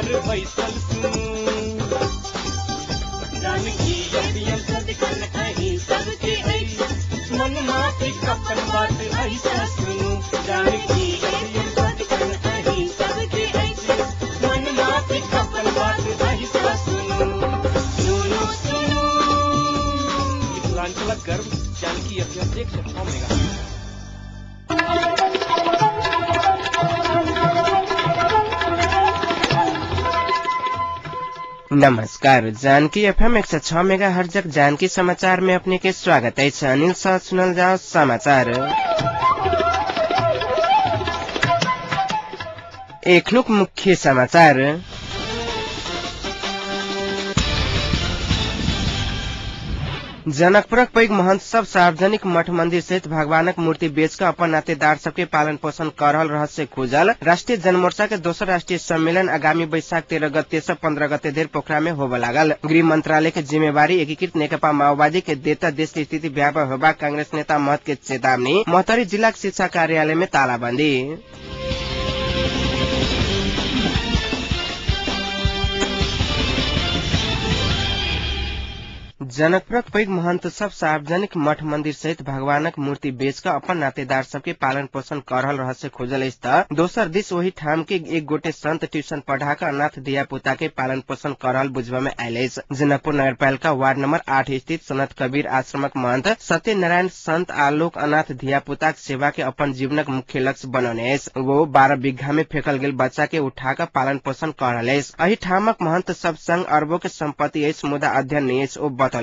पर बैसल सुनू। जानकी एफएम सदिखन अहीं सबके अछि, मन माफिक अपन बात अहिसँ सुनू। जानकी एफएम सदिखन अहीं सबके अछि, मन माफिक अपन बात अहिसँ सुनू। सुनू सुनू मिथिलांचलक गर्व जानकी एफएम 106 मेगा। नमस्कार, जानकी एफएम 106 मेगा हर्जक जानकी समाचार में अपने के स्वागत है। अनिल साथ सुनल जाओ समाचार। एखनुक मुख्य समाचार। जनकपुरक पैघ महंत सब सार्वजनिक मठ मंदिर सहित भगवानक मूर्ति बेच कऽ अपन नातेदार सबके पालन पोषण कर रहल रहस्य खुजल। राष्ट्रीय जनमोर्चा के दोसर राष्ट्रीय सम्मेलन आगामी बैशाख 13 गते से 15 गते धरि पोखरा में होबय लागल। गृह मंत्रालय के जिम्मेवारी एकीकृत नेकपा माओवादी के देता देश के स्थिति भयावह होबाक कांग्रेस नेता महत के चेतावनी। महोत्तरी जिला के शिक्षा कार्यालय में तालाबंदी। जनकपुरक पैघ महंत सब सार्वजनिक मठ मंदिर सहित भगवानक मूर्ति बेच कऽ अपन नातेदार सबके पालन पोषण कर रहल रहस्य खुजल अछि त दोसर दिस ओहि ठाम के एक गोटे संत ट्यूशन पढ़ा कऽ अनाथ धिया पुता के पालन पोषण कर रहल बुझबा में आयल अछि। जनकपुर नगरपालिका वार्ड नंबर 8 स्थित सनत कबीर आश्रमक महंत सत्यनारायण संत आलोक अनाथ धिया पुताक सेवा के अपन जीवनक मुख्य लक्ष्य बनौने अछि। वो 12 बीघा में फेकल गेल बच्चा के उठा कऽ पालन पोषण कर रहल अछि। एहि ठामक महंत सब संग अरबों के संपत्ति अछि मुदा अध्ययन नहि अछि ओ बतौलनि।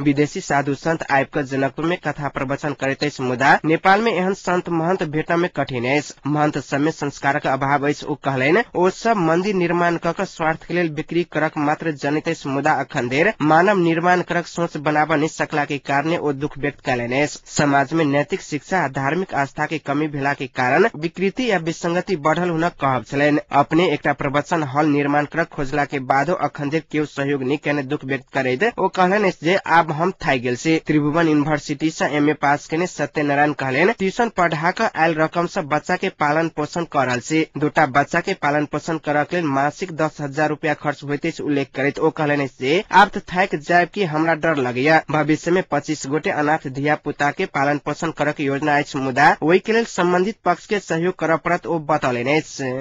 विदेशी साधु संत आबि कऽ जनकपुर में कथा प्रवचन करैत अछि मुदा नेपाल में एहन संत महंत भेटऽ में कठिन अछि। महंत सब में संस्कारक अभाव अछि ओ कहलनि। ओ सब मंदिर निर्माण कऽ कऽ स्वार्थ के लेल बिक्री करक मात्र जनैत अछि मुदा अखन धरि मानव निर्माण करक सोच बनाबऽ नहि सकला के कारणे ओ दुख व्यक्त कयलनि अछि। समाज में नैतिक शिक्षा आ धार्मिक आस्था के कमी भेला के कारण विकृति या विसंगति बढ़ल हुनक कहब छलनि। अपने एकटा प्रवचन हॉल निर्माण करक खोजला के बादो अखन धरि केओ सहयोग नहि केने दुख व्यक्त करैत ओ कहलनि जे आब हम थाकि गेल छी। त्रिभुवन यूनिवर्सिटी से एमए पास केने सत्यनारायण कहलनि ट्यूशन पढ़ा कऽ आयल रकम से बच्चा के पालन पोषण कर रहल छी। दूटा बच्चा के पालन पोषण करऽ के लेल मासिक 10,000 रुपया खर्च होइत अछि उल्लेख करैत ओ कहलनि जे आब तऽ थाकि जायब कि हमरा डर लगैया। भविष्य में 25 गोटे अनाथ धिया पुता के पालन पोषण करऽ के योजना अछि मुदा ओहि के लेल संबंधित पक्ष के सहयोग करऽ पड़त ओ बतौलनि अछि।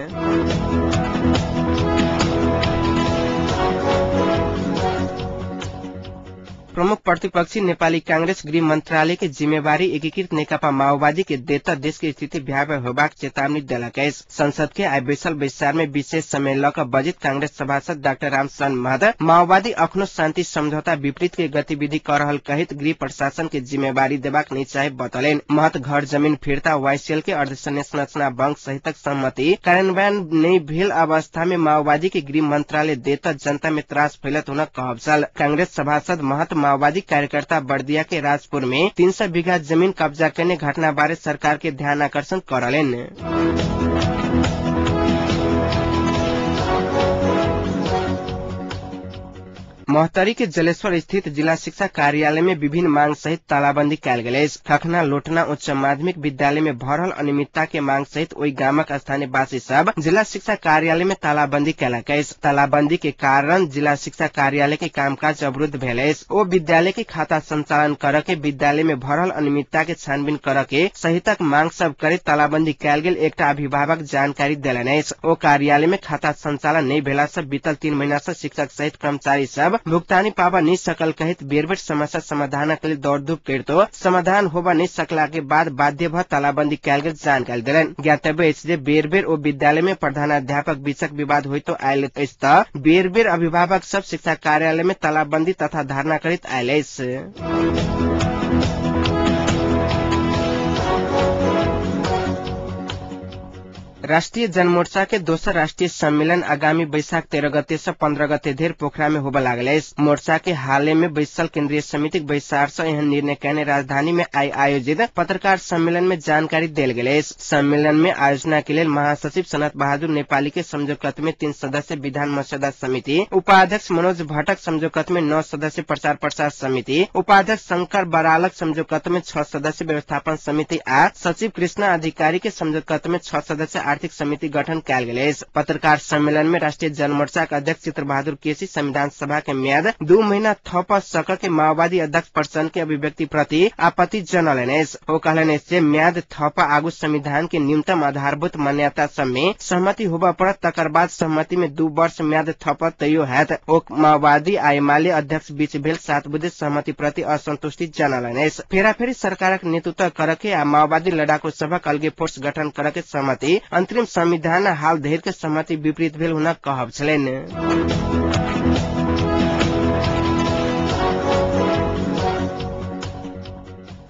प्रमुख प्रतिपक्षी नेपाली कांग्रेस गृह मंत्रालय के जिम्मेवारी एकीकृत नेकपा माओवादी के देता देश के स्थिति भयावह होबाक चेतावनी देलक अछि। संसद के आइ बैसल बैसार में विशेष समय लऽ कऽ बजैत कांग्रेस सभासद डाक्टर रामशरण महत माओवादी अखनो शान्ति समझौता विपरीत के गतिविधि कर रहल कहैत गृह प्रशासन के जिम्मेवारी देबाक नहि चाही बतौलनि। महत घर जमीन फिर्ता वाईसीएल के अर्धसैन्य संरचना भंग सहितक सहमति कार्यान्वयन नहि भेल अवस्था में माओवादी के गृह मंत्रालय देता जनता में त्रास फैलत हुनक कहब छल। कांग्रेस सभासद महत माओवादी कार्यकर्ता बर्दिया के राजपुर में 300 बीघा जमीन कब्जा करने घटना बारे सरकार के ध्यान आकर्षण करलनि। महोत्तरी के जलेश्वर स्थित जिला शिक्षा कार्यालय में विभिन्न मांग सहित तालाबंदी कयल गेल अछि। खखना लोटना उच्च माध्यमिक विद्यालय में भरल अनियमितता के मांग सहित ओहि गामक स्थानीय वासी सब जिला शिक्षा कार्यालय में तालाबंदी कयलक अछि। तालाबंदी के कारण जिला शिक्षा कार्यालय के कामकाज अवरुद्ध भेल अछि। ओ विद्यालय के खाता संचालन करऽ के, विद्यालय में भरल अनियमितता के छानबीन करऽ के सहितक मांग सब करैत तालाबंदी कयल गेल एकटा अभिभावक जानकारी देलनि अछि। ओ कार्यालय में खाता संचालन नहि भेला से बीतल 3 महीना से शिक्षक सहित कर्मचारी सब भुगतानी पाबऽ नहि सकल कहैत बेर बेर समस्या समाधानक लेल दौड़धूप करितो समाधान होबऽ नहि सकला के बाद बाध्य भऽ तालाबंदी कयल गेल जानकारी देलनि। ज्ञातव्य अछि जे बेर बेर ओ विद्यालय में प्रधानाध्यापक बीचक विवाद होइतो आयल अछि तऽ बेर बेर अभिभावक सब शिक्षा कार्यालय में तालाबंदी तथा धरना करैत आयल अछि। राष्ट्रीय जनमोर्चा के दोसर राष्ट्रीय सम्मेलन आगामी बैशाख 13 गते से 15 गते धरि पोखरा में होबय लागल अछि। मोर्चा के हाले में बैसल केंद्रीय समितिक बैसार से एहन निर्णय कयने राजधानी में आइ आयोजित पत्रकार सम्मेलन में जानकारी देल गेल अछि। सम्मेलन में आयोजना के लेल महासचिव सनत बहादुर नेपाली के संयोजकत्व में 3 सदस्य विधान मसौदा समिति, उपाध्यक्ष मनोज भट्टक संयोजकत्व में 9 सदस्य प्रचार प्रसार समिति, उपाध्यक्ष शंकर बरालक संयोजकत्व में 6 सदस्य व्यवस्थापन समिति आ सचिव कृष्ण अधिकारी के संयोजकत्व में 6 सदस्य आर्थिक समिति गठन कयल गेल अछि। पत्रकार सम्मेलन में राष्ट्रिय जनमोर्चा के अध्यक्ष चित्रबहादुर केसी संविधान सभा के म्याद 2 महीना थप सक के माओवादी अध्यक्ष प्रचण्ड के अभिव्यक्ति प्रति आपत्ति जनौलनि अछि। ओ कहलनि अछि जे म्याद थप आगू संविधान के न्यूनतम आधारभूत मान्यता सब में सहमति होबय पड़त, तकर बाद सहमति में 2 वर्ष म्याद थप तैयो हैत। ओ माओवादी आ एमाले अध्यक्ष बीच भेल 7 बुँदे सहमति प्रति असंतुष्टि जनौलनि अछि। फेराफेरी सरकारक नेतृत्व करके आ माओवादी लडाकू सभक अलगे फोर्स गठन करके सहमति अंतरिम संविधान हाल धरि के सहमति विपरीत भेल हुनक कहब छलनि।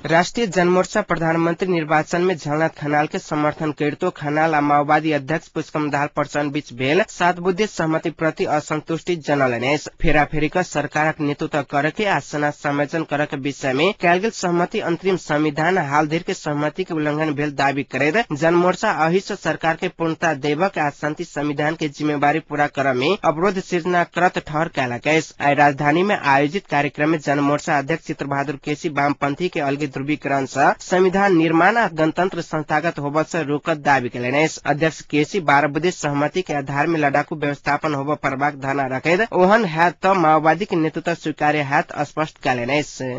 राष्ट्रिय जनमोर्चा प्रधानमंत्री निर्वाचन में झलनाथ खनाल के समर्थन करितो खनाल आ माओवादी अध्यक्ष पुष्पकमल दाहाल प्रचण्ड बीच भेल 7 बुँदे सहमति प्रति असंतुष्टि जनौलनि अछि। फेराफेरी क सरकारक नेतृत्व करके आ सेना समायोजन करके विषय में कयल गेल सहमति अंतरिम संविधान हाल धरि के सहमति के उल्लंघन भेल दावी करैत जनमोर्चा अहि सँ सरकार के पूर्णता देबक आ शान्ति संविधान के जिम्मेवारी पूरा करऽ में अवरोध सिर्जना करत ठहर कयलक अछि। आइ राजधानी में आयोजित कार्यक्रम में जनमोर्चा अध्यक्ष चित्रबहादुर केसी वामपंथी के अलगे ध्रुवीकरण से संविधान निर्माण आ गणतंत्र संस्थागत होबय से रोकत दावी कयलनि अछि। अध्यक्ष केसी 12 बुँदे सहमति के आधार में लडाकू व्यवस्थापन होबय पड़बाक धारणा रखैत ओहन हैत त माओवादी के नेतृत्व स्वीकार्य हैत स्पष्ट कयलनि अछि।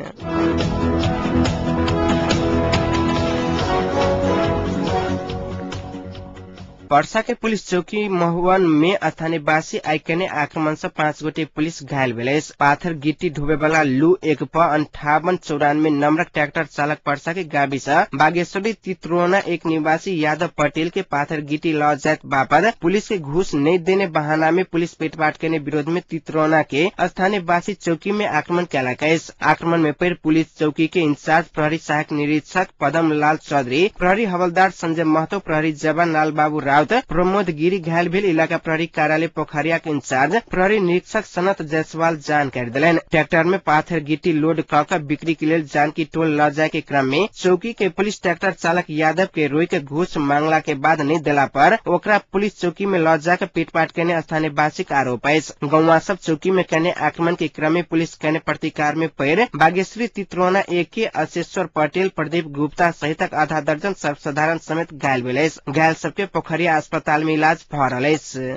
पर्सा के पुलिस चौकी महुवन में स्थानीयवासी आइ केने आक्रमण से 5 गोटे पुलिस घायल भेल अछि। पाथर गिट्टी ढोबे वाला लू 1 प 5894 नम्बरक ट्रैक्टर चालक पर्सा के गावी से बागेश्वरी तित्रोना 1 निवासी यादव पटेल के पाथर गिट्टी ल जाइत बापत पुलिस के घूस नहीं देने बहाना में पुलिस पेटपाट केने विरोध में तित्रोना के स्थानीयवासी चौकी में आक्रमण कयलक अछि। आक्रमण में पड़ पुलिस चौकी के इंचार्ज प्रहरी सहायक निरीक्षक पदम लाल चौधरी, प्रहरी हवलदार संजय महतो, प्रहरी जवान लाल बाबू राउत, प्रमोद गिरी घायल भेल इलाका प्रहरी कार्यालय पोखरिया के इंचार्ज प्रहरी निरीक्षक सनत जायसवाल जानकारी देलनि। ट्रैक्टर में पाथर गिट्टी लोड क के बिक्री के लेल जानकी टोल ल जाय के क्रम में चौकी के पुलिस ट्रैक्टर चालक यादव के रोक के घूस मांगला के बाद नहीं देला पर ओकरा पुलिस चौकी में ल जाकर पीटपाट केने स्थानीयवासी के आरोप अछि। गौवा सब चौकी में केने आक्रमण के क्रम में पुलिस केने प्रतिकार में पैर बागेश्वरी तित्रोना 1 के अशेश्वर पटेल, प्रदीप गुप्ता सहितक आधा दर्जन सर्वसाधारण समेत घायल भेल अछि। घायल सबके पोखरिया अस्पताल में इलाज भ रहल अछि।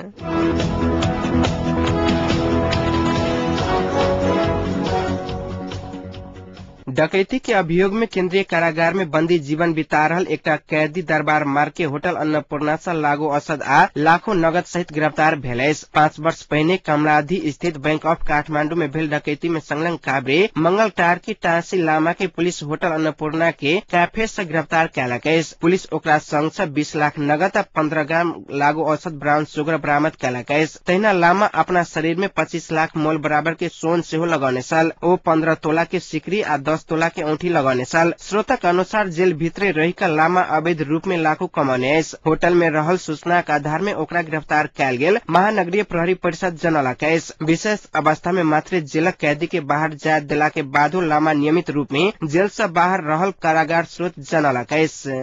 डकैती के अभियोग में केंद्रीय कारागार में बंदी जीवन बिता रहल एकटा कैदी दरबार मार्ग के होटल अन्नपूर्णा से लागू औषध आ लाखों नगद सहित गिरफ्तार भेल अछि। 5 वर्ष पहिने कमलाधी स्थित बैंक ऑफ काठमांडू में भेल डकैती में संलग्न काभ्रे मंगल टार की टाँसी लामा के पुलिस होटल अन्नपूर्णा के कैफे से गिरफ्तार कयलक अछि। पुलिस ओकरा संग से 20 लाख नगद आ 15 ग्राम लागू औषध ब्राउन शुगर बरामद कयलक अछि। तहिना लामा अपना शरीर में 25 लाख मोल बराबर के सोन सेहो लगौने छल। ओ 15 तोला के सिकरी आ 10 तोला के औंठी लगौने छल। स्रोतक अनुसार जेल भीतरे रही क लामा अवैध रूप में लाखों कमौने अछि। होटल में रहल सूचना के आधार में ओकरा गिरफ्तार कयल गेल महानगरीय प्रहरी परिषद जनौलक अछि। विशेष अवस्था में मात्र जेलक कैदी के बाहर जाय देला के बादो लामा नियमित रूप में जेल से बाहर रहल कारागार स्रोत जनौलक अछि।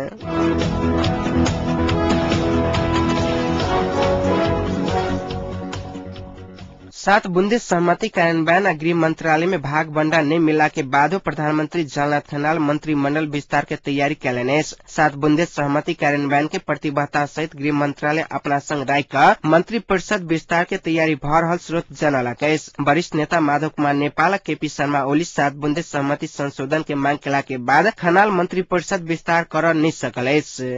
7 बुँदे सहमति कार्यान्वयन आ गृह मंत्रालय में भाग बंडा नहीं मिला के बादो प्रधानमंत्री झलनाथ खनाल मंत्रिमंडल विस्तार के तैयारी कयलनि अछि। 7 बुँदे सहमति कार्यान्वयन के प्रतिबद्धता सहित गृह मंत्रालय अपना संग राखि क मंत्री परिषद विस्तार के तैयारी भ रहल स्रोत जनौलक अछि। वरिष्ठ नेता माधव कुमार नेपाल आ केपी शर्मा ओली 7 बुँदे सहमति संशोधन के मांग केला के बाद खनाल मंत्री परिषद विस्तार कर नहीं सकल अछि।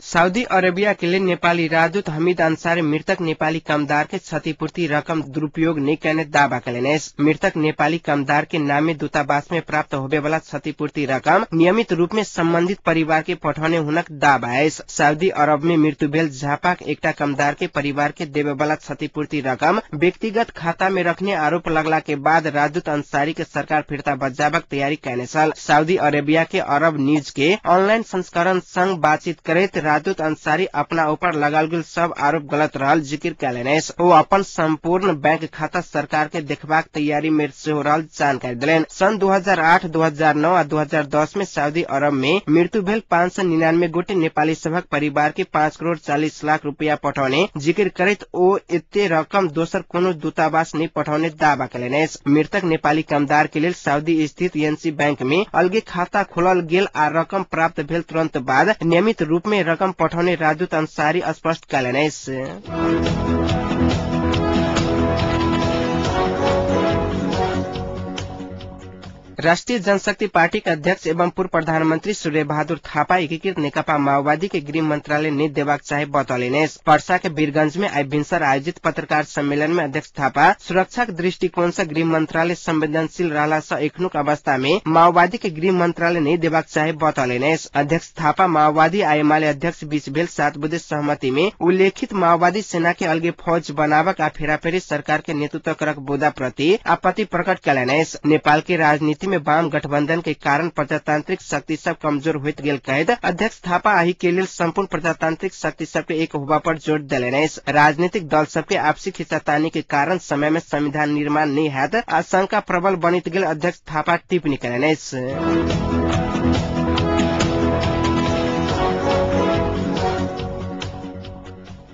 सऊदी अरेबिया के लिए नेपाली राजदूत हमीद अंसारी मृतक नेपाली कामदार के क्षतिपूर्ति रकम दुरुपयोग नहीं करने दावा कयलनि अछि। मृतक नेपाली कामदार के नामे दूतावास में प्राप्त होबे वाला क्षतिपूर्ति रकम नियमित रूप में संबंधित परिवार के पठौने हुनक दावा अछि। सऊदी अरब में मृत्यु भेल झापाक एकटा कामदार के परिवार के देवे वाला क्षतिपूर्ति रकम व्यक्तिगत खाता में रखने आरोप लगला के बाद राजदूत अंसारी के सरकार फिर्ता बजाबक तैयारी कयने छल। सऊदी अरेबिया के अरब न्यूज के ऑनलाइन संस्करण संग बातचीत करैत राजदूत राजदूत अंसारी अपना ऊपर लगाल गेल सब आरोप गलत रहल जिक्र कयलनि अछि। ओ अपन संपूर्ण बैंक खाता सरकार के देखबाक तैयारी में सेहो रहल जानकारी देलनि। सन् 2008, 2009 आ 2010 में सऊदी अरब में मृत्यु भेल 599 गोटे नेपाली सभक परिवार के 5 करोड़ 40 लाख रुपया पठौने जिक्र करैत ओ एते रकम दोसर कोनो दूतावास नहि पठौने दावा कयलनि अछि। मृतक नेपाली कामदार के लेल सऊदी स्थित एनसी बैंक में अलगे खाता खोलल गेल आ रकम प्राप्त भेल तुरंत बाद नियमित रूप में रकम पठौने राजदूत अंसारी स्पष्ट कयलनि अछि। राष्ट्रिय जनशक्ति पार्टी के अध्यक्ष एवं पूर्व प्रधानमंत्री सूर्य बहादुर थापा एकीकृत नेकपा माओवादी के गृह मंत्रालय नहीं देबाक चाहे बतौलनि अछि। पर्सा के वीरगंज में आइ भिनसर आयोजित पत्रकार सम्मेलन में अध्यक्ष थापा सुरक्षा के दृष्टिकोण से गृह मंत्रालय संवेदनशील रहला से एखनुक अवस्था में माओवादी के गृह मंत्रालय नहीं देबाक चाहे बतौलनि अछि। अध्यक्ष थापा माओवादी आ एमाले अध्यक्ष बीच भेल 7 बुँदे सहमति में उल्लेखित माओवादी सेना के अलगे फौज बनावक आ फेराफेरी सरकार के नेतृत्व करक बोदा प्रति आपत्ति प्रकट कयलनि अछि। नेपाल के राजनीति में वाम गठबंधन के कारण प्रजातांत्रिक शक्ति सब कमजोर होइत गेल कहैत अध्यक्ष थापा एहि के लेल संपूर्ण प्रजातांत्रिक शक्ति सबके एक होबा पर जोर देलनि अछि। राजनीतिक दल सबके आपसी खिंचातानी के कारण समय में संविधान निर्माण नहीं हैत आशंका प्रबल बनित गेल अध्यक्ष थापा टिप्पणी कयलनि अछि।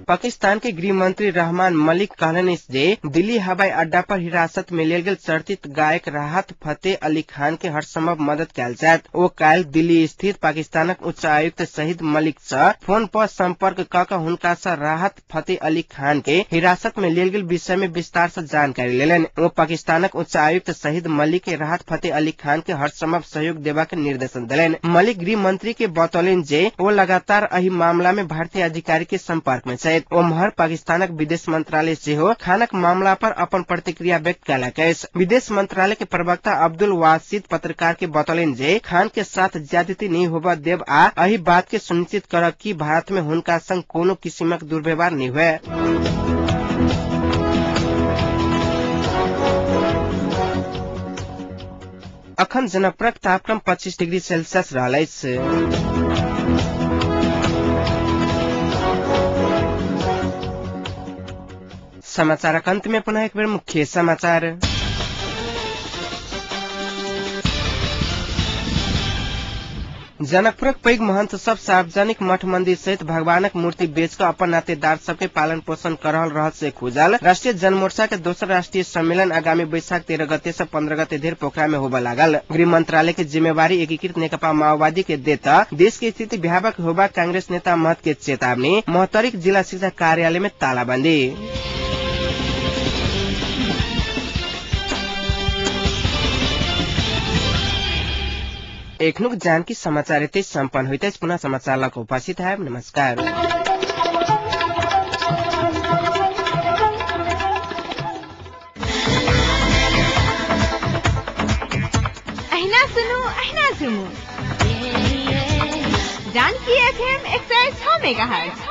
पाकिस्तान के गृह मंत्री रहमान मलिक कहलनि जे दिल्ली हवाई अड्डा पर हिरासत में लेल गेल चर्चित गायक राहत फतेह अली खान के हरसंभव मदद कयल जायत। ओ काल्हि दिल्ली स्थित पाकिस्तानक उच्च आयुक्त शहीद मलिक सँ फोन पर संपर्क क क हुनका सँ राहत फतेह अली खान के हिरासत में लेल गेल विषय में विस्तार सँ जानकारी लेलनि। ओ पाकिस्तानक उच्च आयुक्त शहीद मलिक के राहत फतेह अली खान के हरसंभव सहयोग देबाक निर्देशन देलनि। मलिक गृह मंत्री के बतौलनि जे ओ लगातार एहि मामला में भारतीय अधिकारी के संपर्क में छथि। ओम्हर पाकिस्तानक विदेश मंत्रालय सेहो खानक मामला पर अपन प्रतिक्रिया व्यक्त कयलक अछि। विदेश मंत्रालय के प्रवक्ता अब्दुल वासिद पत्रकार के बतौलनि जे खान के साथ ज्यादती नहीं होबय देब आ एहि बात के सुनिश्चित करब कि भारत में हुनका संग कोनो किसिमक दुर्व्यवहार नहीं हुए। अखन जनकपुरक तापक्रम 25 डिग्री सेल्सियस रहल अछि। समाचारक अंत में पुनः एक बेर मुख्य समाचार। जनकपुरक पैघ महंत सब सार्वजनिक मठ मंदिर सहित भगवानक मूर्ति बेच कऽ अपन नातेदार सबके पालन पोषण कर रहल रहस्य खुजल। राष्ट्रीय जनमोर्चा के दोसर राष्ट्रीय सम्मेलन आगामी बैशाख 13 गते से 15 गते धरि पोखरा में होबय लागल। गृह मंत्रालय के जिम्मेवारी एकीकृत नेकपा माओवादी के देता देश के स्थिति भयावह होबा कांग्रेस नेता महत के चेतावनी। महोत्तरीक जिला शिक्षा कार्यालय में तालाबंदी। एखनुक जानकी समाचार एतै सम्पन्न होइत अछि। पुनः समाचार लऽ कऽ उपस्थित हैब। नमस्कार। अहिना सुनू अहिना झुमू जानकी एफएम 106 मेगाहर्ट्ज।